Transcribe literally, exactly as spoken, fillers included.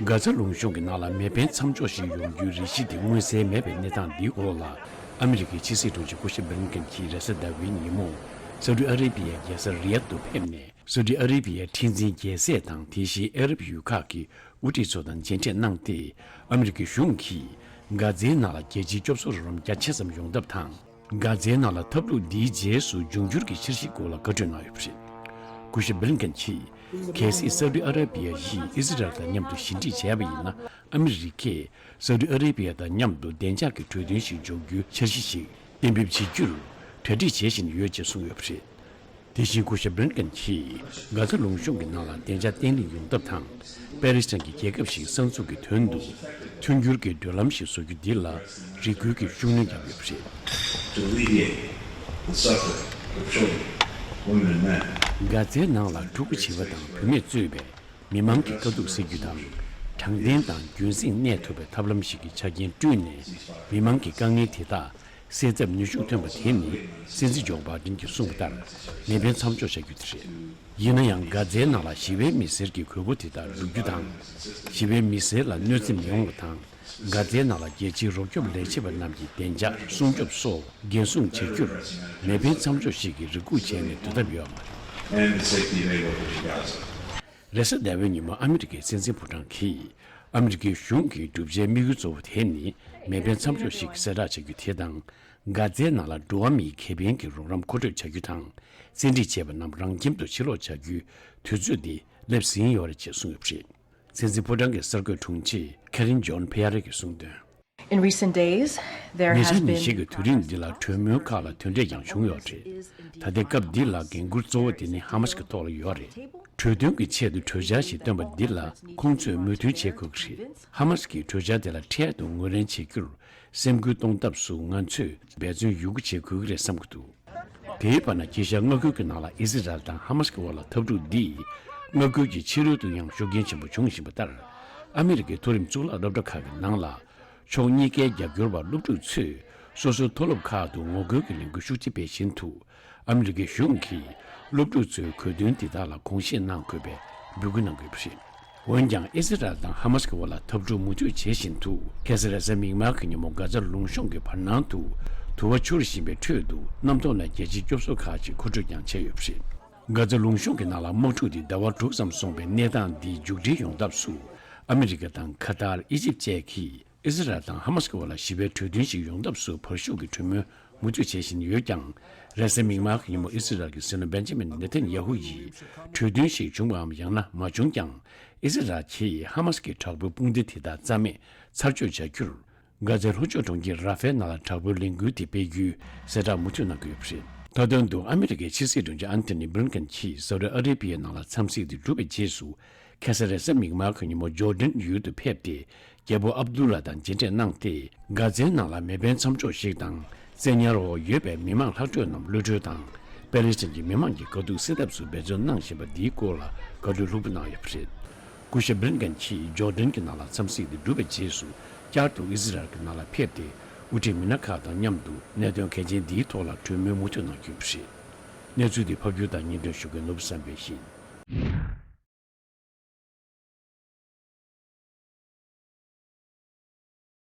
གྷ་ཛ་ལུང་གཤོང་གི་ནང་ལ་མེ་འཕེན་མཚམས་འཇོག་ཞིག་ཡོང་རྒྱུའི་རེ་ཞིག་དེ་མངོན་གསལ་མེད་པའི་གནས་སྟངས་འདིའི་འོག་ལ། ཨ་མི་རི་ཀའི་ཕྱི་སྲིད་དྲུང་ཆེ་སྐུ་ཞབས་བྷི་ལིན་ཀེན་གྱིས་རེས་གཟའ་ཟླ་བའི་ཉིན་མོ་སའུ་ཏི་ཨ་རེ་བྷི་ཡའི་རྒྱལ་ས་རི་ཡད་དུ་ཕེབས་ནས། སའུ་ཏི་ཨ་རེ་བྷི་ཡའི་ཁྲི་འཛིན་རྒྱལ་སྲས་དང་དེ་བཞིན་ཨ་རབ་ཡུལ་ཁག་གི་དབུ་ཁྲིད་ཚོ་དང་མཇལ་འཕྲད་གནང་སྟེ། ཨ་མི་རི་ཀའི་གཞུང་གིས་གྷ་ཛའི་ནང་ལ་རྒྱལ་སྤྱིའི་སྐྱོབ་གསོ་རོགས་རམ་རྒྱ་ཆེ་ཙམ་ཡོང་ཐབས་དང་། གྷ་ཛའི་ནང་ལ་འཐབ་འཁྲུག་འདིའི་རྗེས་སུ་འབྱུང་འགྱུར་གྱི་འཆར་གཞི་སྐོར་ལ་བཀའ་འཁྲོལ་གནང་ཡོད་པ་རེད། སྐུ་ཞབས་བྷི་ལིན་ཀེན་གྱིས། གལ་སྲིད་སའུ་ཏི་ཨ་ར་བྷི་ཡ་ཡིས་ཨི་ཟི་རལ་དང་མཉམ་དུ་ཞི་འགྲིག་བྱས་པ་ཡིན་ན། ཨ་མི་རི་ཀས་སའུ་ཏི་ཨ་ར་བྷི་ཡ་དང་མཉམ་དུ་བདེ་འཇགས་ཀྱི་གྲོས་མཐུན་ཞིག་འཇོག་རྒྱུའི་འཆར་གཞི་ཞིག་གཏན་འབེབས་བྱེད་རྒྱུར་གྲ་སྒྲིག་བྱེད་བཞིན་ཡོད་ཅེས་གསུངས་ཡོད་པ་རེད། དེ་བཞིན་སྐུ་ཞབས་བྷི་ལིན་ཀེན་གྱིས་གྷ་ཛ་ལུང་གཤོང་གི་ནང་ལ་བདེ་འཇགས་བརྟན་ལྷིང་ཡོང་ཐབས་དང་། པེ་ལེ་སི་ཐན་གྱི་རྒྱལ་ཁབ་ཞིག་གསར་འཛུགས་ཀྱི་དོན་དུ་མཐུན་འགྱུར་གྱི་མདུན་ལམ་ཞིག་བཟོ་རྒྱུ་འདི་ལ་རེ་སྐུལ་གྱི་ཤུགས་སྣོན་བརྒྱབ་ཡོད་པ་རེད། To alleviate the suffering of children, women and men. གྷ་ཛའི་ནང་ལ་ཕྲུ་གུ་བྱིས་པ་དང་བུད་མེད་གཙོས་པའི་མི་མང་གི་དཀའ་སྡུག་སེལ་རྒྱུ་དང་། དྲང་བདེན་དང་རྒྱུན་སྲིང་གནས་ཐུབ་པའི་ཐབས་ལམ་ཞིག་གི་ཆ་རྐྱེན་བསྐྲུན་ནས། མི་མང་གི་དཀའ་ངལ་དེ་དག་སེལ་ཐབས་ནུས་ཤུགས་ཐོན་པ་དེ་ནི། སྲིད་འཛིན་ཇོ་བྷའི་ཌེན་གྱིས་གསུངས་པ་ལྟར་མེ་འཕེན་མཚམས་འཇོག་བྱ་རྒྱུ་དེ་རེད། ཡིན་ན་ཡང་། གྷ་ཛའི་ནང་ལ་ཞི་བའི་མི་སེར་གྱི་གོ་སྐབས་དེ་དག་བསྒྲུབ་རྒྱུ་དང་། ཞི་བའི་མི་སེར་ལ་གནོད་འཚེ་མི་ཡོང་བ་དང་། གྷ་ཛའི་ནང་ལ་རྒྱལ་སྤྱིའི་རོགས་སྐྱོབ་ལས་བྱེད་པ་རྣམས་ཀྱི་བདེ་འཇགས་སྲུང་སྐྱོབ་སོགས་འགན་སྲུང་བྱ་རྒྱུར་མེ་འཕེན་མཚམས་འཇོག་ཞིག་གི་རེ་སྒུག་བྱས་ནས་སྡོད་ཐབས་ཡོད་མ་རེད། And the safety of Gaza. རེས་གཟའ་ཟླ་བའི་ཉིན་མོ་ཨ་མི་རི་ཀའི་སྲིད་འཛིན་ཕོ་བྲང་གིས། ཨ་མི་རི་ཀའི་གཞུང་གི་བསྒྲུབ་བྱའི་དམིགས་ཡུལ་གཙོ་བོ་དེ་ནི་མེ་འཕེན་མཚམས་འཇོག་ཞིག་གསལ་བསྒྲགས་བྱ་རྒྱུ་དེ་དང་། གྷ་ཛའི་ནང་ལ་འགྲོ་བ་མིའི་ཁེ་ཕན་གྱི་རོགས་རམ་མཁོ་སྤྲོད་བྱ་རྒྱུ་དང་། བཙན་ཁྲིད་བྱས་པ་རྣམས་རང་ཁྱིམ་དུ་ཕྱིར་ལོག་བྱ་རྒྱུའི་དུས་ཚོད་འདི་སླེབས་ཟིན་ཡོད་རེད་ཅེས་གསུངས་ཡོད་པ་རེད། སྲིད་འཛིན་ཕོ་བྲང་གི་གསར་འགོད་དྲུང་ཆེ་ཁེ་རིན་ཇོན་ཕེ་ཡ་རེ་གིས་གསུངས་དོན། In recent days, there ཉེ་has ཆར་ཉིན་been ཤས་ཀྱི་དུས་རིང་འདི་ལ་གྲོས་མོལ་ཁག་ལ་དོན་འབྲས་ཀྱང་བྱུང་ཡོད་རེད། ད་ལྟའི་སྐབས་འདི་ལ་འགན་འཁུར་གཙོ་བོ་དེ་ནི་ཧ་མ་སི་ཀྱི་ཐོག་ལ་ཡོད་རེད། གྲོས་མཐུན་གྱི་ཆེད་དུ་གྲོས་འཆར་ཞིག་བཏོན་པ་འདི་ལ་ཁོང་ཚོས་མོས་མཐུན་བྱེད་དགོས་ཀྱི་རེད། ཧ་མ་སི་ཀྱི་གྲོས་འཆར་དེ་ལ་འཕྲལ་དུ་ངོས་ལེན་བྱེད་རྒྱུར་སེམས་འགུལ་གཏོང་ཐབས་སུ་ང་ཚོས་འབད་བརྩོན་ཡོད་རྒུ་བྱེད་དགོས་ཀྱི་རེད་བསམ་གྱི་འདུག་དེའི་བར་ན་དཀྱིལ་ཤར་མངའ་ཁུལ་གྱི་ནང་ལ་ཨི་ཟི་རལ་དང་ཧ་མ་སི་ཀྱི་དབར་ལ་འཐབ་འཁྲུག་འདིས་མངའ་ཁུལ་གྱི་ཕྱི་རོལ་དུ་ཡང་ཤུགས་རྐྱེན་ཆེན་པོ་བྱུང་བཞིན་པ་ལྟར། ཨ་མི་རི་ཀའི་མཐོ་རིམ་གཙུག་ལག་སློབ་གྲྭ་ཁག་གི་ནང་ལ་ཕྱོགས་གཉིས་ཀའི་རྒྱབ་སྐྱོར་བ་སློབ་ཕྲུག་ཚོས་སོ་སོའི་མཐོ་སློབ་ཁག་ཏུ་ངོ་རྒོལ་གྱི་ལས་འགུལ་ཤུགས་ཆེ་སྤེལ་བཞིན་དུ། ཨ་མི་རི་ཀའི་གཞུང་གིས་སློབ་ཕྲུག་ཚོའི་གོ་སྟོན་འདི་དག་ལ་དགོངས་བཞེས་གནང་དགོས་པའི་འབོད་སྐུལ་གནང་གི་ཡོད་པ་རེད། འོན་ཀྱང་ཨི་ཟི་རལ་དང་ཧ་མ་སི་ཀྱི་དབར་ལ་འཐབ་འཁྲུག་མུ་མཐུད་བྱེད་བཞིན་དུ། ཁ་སང་རེས་གཟའ་མིག་དམར་གྱི་ཉིན་མོ་གྷ་ཛ་ལུང་གཤོང་གི་བར་སྣང་དུ་དུ་བ་འཕྱུར་བཞིན་པའི་ཁྲོད་དུ་གནམ་ཐོག་ནས་རྒྱལ་སྤྱིའི་སྐྱོབ་གསོ་ཁག་ཅིག་མཁོ་སྤྲོད་ཀྱང་བྱས་ཡོད་པ་རེད། གྷ་ཛ་ལུང་གཤོང་གི་ནང་ལ་དམག་འཁྲུག་འདི་ཟླ་བ་དྲུག་ཙམ་སོང་པའི་གནས་སྟངས་འདི་མཇུག་སྒྲིལ་ཡོང་ཐབས་སུ། ཨ་མི་རི་ཀ་དང་ཁ་ཏར། ཨི་ཇིབ་བཅས་ཀྱིས་ཨི་ཟི་རལ་དང་ཧ་མ་སི་ཀྱི་དབར་ལ་ཞི་བའི་གྲོས་མཐུན་ཞིག་ཡོང་ཐབས་སུ་བར་ཞུགས་ཀྱི་གྲོས་མོལ་མུ་མཐུད་བྱེད་བཞིན་ཡོད་ཀྱང་། རེས་གཟའ་མིག་དམར་གྱི་ཉིན་མོ་ཨི་ཟི་རལ་གྱི་སྲིད་བློན་བེན་ཇི་མིན་ནེ་ཐན་ཡ་ཧུ་ཡིས་གྲོས་མཐུན་ཞིག་བྱུང་བའམ་ཡང་ན་མ་བྱུང་ཀྱང་། ཨི་ཟི་རལ་གྱིས་ཧ་མ་སི་ཀྱི་དྲག་པོའི་དཔུང་སྡེ་དེ་དག་རྩ་མེད་ཚར་གཅོད་བྱ་རྒྱུར། གྷ་ཛའི་ལྷོ་ཕྱོགས་གྲོང་ཁྱེར་ར་ཧྥའི་ནང་ལ་དྲག་པོའི་ལས་འགུལ་དེ་སྤེལ་རྒྱུའི་གསལ་བསྒྲགས་མུ་མཐུད་གནང་གི་ཡོད་པ་རེད། མཐའ་དོན་དུ་ཨ་མི་རི་ཀའི་ཕྱི་སྲིད་དྲུང་ཆེ་ཨན་ཐོ་ནི་བྷི་ལིན་ཀེན་གྱིས་སའུ་ཏི་ཨ་རེ་བྷི་ཡའི་ནང་ལ་འཚམས་གཟིགས་དེ་གྲུབ་པའི་རྗེས་སུ། ཁ་སང་རེས་གཟའ་མིག་དམར་གྱི་ཉིན་མོ་ཇོར་ཌན་ཡུལ་དུ་ཕེབས་ཏེ། རྒྱལ་པོ་ཨབ་དུ་ལ་དང་མཇལ་འཕྲད་གནང་སྟེ། གྷ་ཛའི་ནང་ལ་མེ་འཕེན་མཚམས་འཇོག་ཞིག་དང་། བཙན་ཉར་འོག་ཡོད་པའི་མི་མང་ལྷག་འཕྲོས་རྣམས་གློད་གྲོལ་དང་། པེ་ལེ་སི་ཐན་གྱི་མི་མང་གི་དཀའ་སྡུག་སེལ་ཐབས་སུ་འབད་བརྩོན་གནང་བཞིན་པ་འདིའི་སྐོར་ལ་བཀའ་འཁྲོལ་ལྷུག་པོ་གནང་ཡོད་པ་རེད། སྐུ་ཞབས་བྷི་ལིན་ཀེན་གྱིས་ཇོར་ཌན་གྱི་ནང་ལ་འཚམས་གཟིགས་དེ་གྲུབ་པའི་རྗེས་སུ། བསྐྱར་དུ་ཨི་ཟི་རལ་གྱི་ནང་ལ་ཕེབས་ཏེ། དབུ་ཁྲིད་མི་སྣ་ཁག་དང་མཉམ་དུ་གནད་དོན་གལ་ཆེན་འདིའི་ཐོག་ལ་གྲོས་མོལ་མུ་མཐུད་གནང་རྒྱུ་ཡིན་པ་རེད། གནས་ཚུལ་འདི་ཕབ་སྒྱུར་དང་སྙན་སྒྲོན་ཞུ་མཁན་ནོར་བུ་བསམ་འཕེལ་ཡིན།